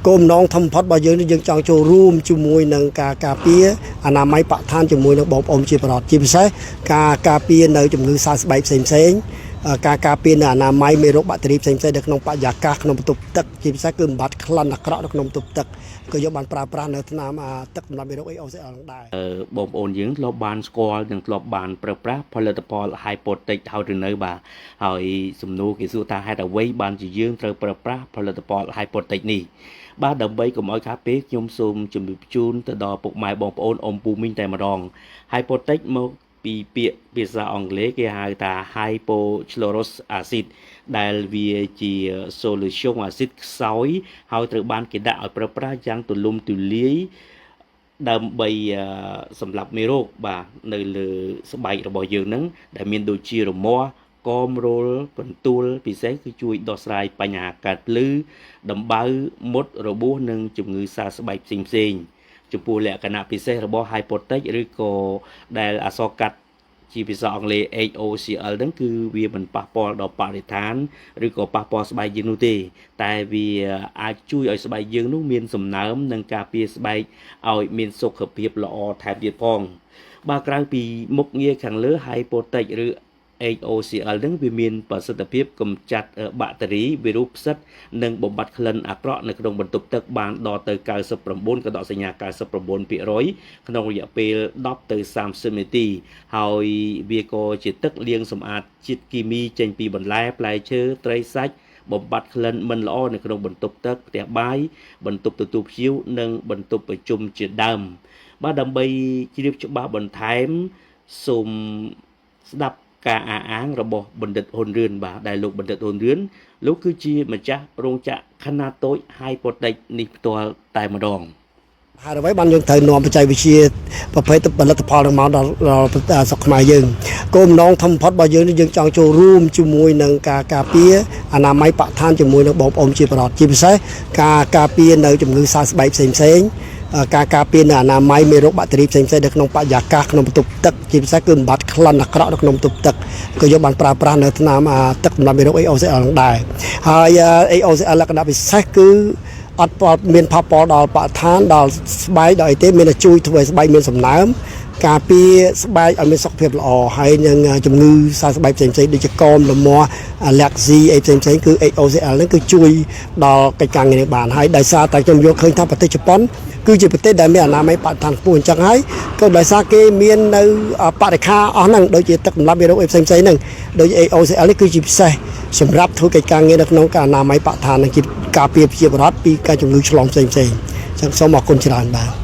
គោលបំណងធំបំផុតរបស់យើងនេះយើងចង់ចូលរួមជាមួយនឹងការការពារអនាម័យបរិស្ថានជាមួយនឹងបងប្អូនជាប្រដ្ឋជាពិសេសការការពារនៅជំងឺសើស្បែកផ្សេងផ្សេងៗការការពារនៅអនាម័យមេរោគបាក់តេរីផ្សេងៗនៅក្នុងបរិយាកាសក្នុងបន្ទប់ទឹកជាពិសេសគឺបំបត្តិក្លិនអាក្រក់នៅក្នុងបន្ទប់ទឹកក៏យកបានប្រើប្រាស់នៅថ្នាំអាទឹកសម្រាប់មេរោគ HOCL នឹងដែរ។ បងប្អូនយើងធ្លាប់បានស្គាល់និងធ្លាប់បានប្រើប្រាស់ផលិតផល Hypotec ហើយឬនៅបាទហើយសំណួរគេសួរថាហេតុអ្វីបានជាយើងត្រូវប្រើប្រាស់ផលិតផល Hypotec នេះបាទដើម្បីកុំឲ្យខាតពេលខ្ញុំសូមជម្រាបជូនទៅដល់ពុកម៉ែបងប្អូនអ៊ំពូមីងតែម្ដង Hypotec មកពីពាក្យភាសាអង់គ្លេសគេហៅថា hypochlorous acid ដែលវាជា solution អាស៊ីតខ្សោយហើយត្រូវបានគេដាក់ឲ្យប្រើប្រាស់យ៉ាងទូលំទូលាយដើម្បីសម្លាប់មេរោគបាទនៅលើស្បែករបស់យើងហ្នឹងដែលមានដូចជារមាស់កមរោលកន្ទួលពិសេសគឺជួយដោះស្រាយបញ្ហាកាត់ភ្លឺដំបៅមុតរបួសនិងជំងឺសើស្បែកផ្សេងផ្សេងៗចំពោះលក្ខណៈពិសេសរបស់ Hypotec ឬក៏ដែលអក្សរកាត់ជាភាសាអង់គ្លេស HOCL ហ្នឹងគឺវាមិនប៉ះពាល់ដល់បរិស្ថានឬក៏ប៉ះពាល់ស្បែកយើងនោះទេ តែវាអាចជួយឲ្យស្បែកយើងនោះមានសំណើមនិងការពារស្បែកឲ្យមានសុខភាពល្អថែមទៀតផងបាទក្រៅពីមុខងារខាងលើ Hypotec ឬ HOCL ហ្នឹងវាមានប្រសិទ្ធភាពកម្ចាត់បាក់តេរីវីរុសផ្សិតនិងបំបត្តិក្លិនអាក្រក់នៅក្នុងបន្ទប់ទឹកបានដល់ទៅ99កដកសញ្ញា99%ក្នុងរយៈពេល10ទៅ30នាទីហើយវាក៏ជាទឹកលាងសម្អាតជាតិគីមីចេញពីបន្លែផ្លែឈើត្រីសាច់បំបត្តិក្លិនមិនល្អនៅក្នុងបន្ទប់ទឹកផ្ទះបាយបន្ទប់ទទួលភ្ញៀវនិងបន្ទប់ប្រជុំជាដើមបាទដើម្បីជ្រាបច្បាស់បន្ថែមសូមស្ដាប់ការអះអាងរបស់បណ្ឌិតហ៊ុនរឿនបាទដែលលោកបណ្ឌិតហ៊ុនរឿនលោកគឺជាម្ចាស់រោងចក្រខ្នាតតូច Hypotec នេះផ្ទាល់តែម្ដង។ ហេតុអ្វីបានយើងត្រូវនាំបច្ចេកវិទ្យាប្រភេទផលិតផលនឹងមកដល់ដល់ស្រុកខ្មែរយើងគោលបំណងធំបំផុតរបស់យើងនេះយើងចង់ចូលរួមជាមួយនឹងការការពារអនាម័យបរិស្ថានជាមួយនឹងបងប្អូនជាប្រដ្ឋជាពិសេសការការពារនៅជំងឺសើស្បែកផ្សេងផ្សេងៗការការពារនៅអនាម័យមេរោគបាក់តេរីផ្សេងផ្សេងៗនៅក្នុងបរិយាកាសក្នុងបន្ទប់ទឹកជាពិសេសគឺបំបត្តិក្លិនអាក្រក់នៅក្នុងបន្ទប់ទឹកក៏យកបានប្រើប្រាស់នៅថ្នាំអាទឹកសម្រាប់មេរោគ HOCL នឹងដែរហើយ HOCL លក្ខណៈពិសេសគឺអត់ផលមានផលប៉ះដល់បរិស្ថានដល់ស្បែកដល់អីទេមានតែជួយធ្វើឲ្យស្បែកមានសំណើមការពារស្បែកឲ្យមានសុខភាពល្អហើយនឹងជំងឺសើស្បែកផ្សេងៗដូចជាកមលមាស់អាឡែស៊ីអីផ្សេងៗគឺ HOCL ហ្នឹងគឺជួយដល់កិច្ចការងារនេះបានហើយដោយសារតែខ្ញុំយកឃើញថាប្រទេសជប៉ុនគឺជាប្រទេសដែលមានអនាម័យបរិស្ថានខ្ពស់អញ្ចឹងហើយក៏ដោយសារគេមាននៅបរិក្ខារអស់ហ្នឹងដូចជាទឹកសម្លាប់មេរោគអីផ្សេងៗហ្នឹងដូច HOCL នេះគឺជាពិសេសសម្រាប់ធ្វើកិច្ចការងារនៅក្នុងការអនាម័យបរិស្ថាននិងជាការពារប្រជាពលរដ្ឋពីការជំងឺឆ្លងផ្សេងៗអញ្ចឹងសូមអរគុណច្រើនបាទ។